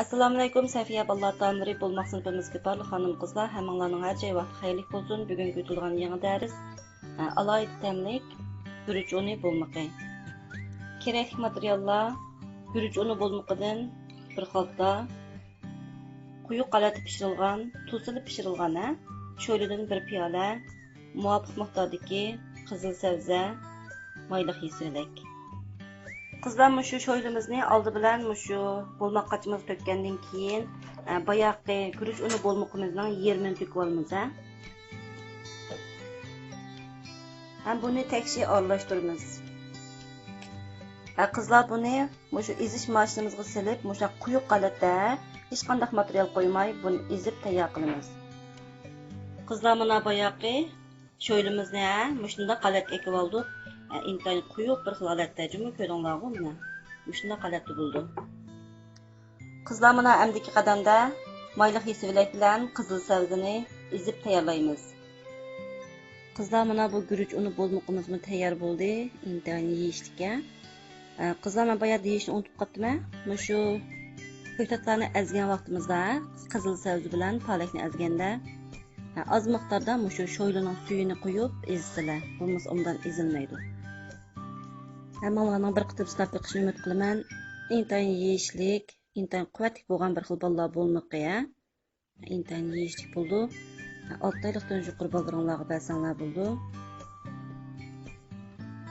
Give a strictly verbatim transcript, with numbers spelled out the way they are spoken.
ئەسسالامۇئەلەيكۇم، سەفىيە بالىلار تائاملىرى بولماق سىنىپىمىزگە بارلىق خانىم-قىزلار، ھەممىڭلارنىڭ ھەر جاي ۋاقتى خەيرلىك بولسۇن. بۈگۈنكى ئۆتىدىغان يېڭى دەرس، ئە، ئالاھىدە تەملىك گۈرۈچ ئۇنى بولمىقى. كېرەكلىك ماتېرىياللار: گۈرۈچ ئۇنى بولمىقىدىن بىر خالتا، قويۇق غەلەتتە پىشۇرۇلغان، تۇز سېلىپ پىشۇرۇلغان، ھە، شويلىدىن بىر پىيالە، مۇۋاپىق مىقداردىكى قىزىل سەۋزە، مايلىق يېسىۋىلەك. قىزلار، مۇشۇ شويلىمىزنى ئالدى بىلەن مۇشۇ بولماق قاچىمىزغا تۆككەندىن كېيىن، ئە، باياقى گۈرۈچ ئۇنى بولمىقىمىزنىڭ يېرىمىنى تۆكۈۋالىمىز، ھە. ھەم بۇنى تەكشى ئارىلاشتۇرىمىز. ھە، قىزلار، بۇنى مۇشۇ ئېزىش ماشىنىمىزغا سېلىپ، مۇشۇنداق قويۇق ھالەتتە، ھېچقانداق ماتېرىيال قويماي، بۇنى ئېزىپ تەييار قىلىمىز. قىزلار، مانا باياقى شويلىمىزنى، ھە، مۇشۇنداق ھالەتكە ئېكىۋالدۇق. ھە، ئىنتايىن قويۇق بىر خىل ھالەتتە، جۇمۇ كۆردۈڭلارغۇ، مانا مۇشۇنداق ھالەتتە بولىدۇ. قىزلار، مانا ئەمدىكى قەدەمدە مايلىق يېسىۋىلەك بىلەن قىزىل سەۋزىنى ئېزىپ تەييارلايمىز. قىزلار، مانا بۇ گۈرۈچ ئۇنى بولمىقىمىزمۇ تەييار بولدى. ئىنتايىن يېيىشلىككەن. ئە، قىزلار، مەن بايا دېيىشنى ئۇنتۇپ قاپتىمەن. مۇشۇ كۆكتاتلارنى ئەزگەن ۋاقتىمىزدا، قىزىل سەۋزە بىلەن پالەكنى ئەزگەندە، ئە، ئاز مىقداردا مۇشۇ شويلىنىڭ سۈيىنى قۇيۇپ ئېزىسىلەر. بولمىسا ئوبدان ئېزىلمەيدۇ. ھەممىڭلارنىڭ بىر قېتىم سىناپ بېقىشىنى ئۈمىد قىلىمەن. ئىنتايىن يېيىشلىك، ئىنتايىن قۇۋۋەتلىك بولغان بىر خىل بالىلار بولمىقى، ھە. ئىنتايىن يېيىشلىك بولىدۇ. ئالتە ئايلىقتىن يۇقىرى بالىلىرىڭلارغا بەرسەڭلار بولىدۇ.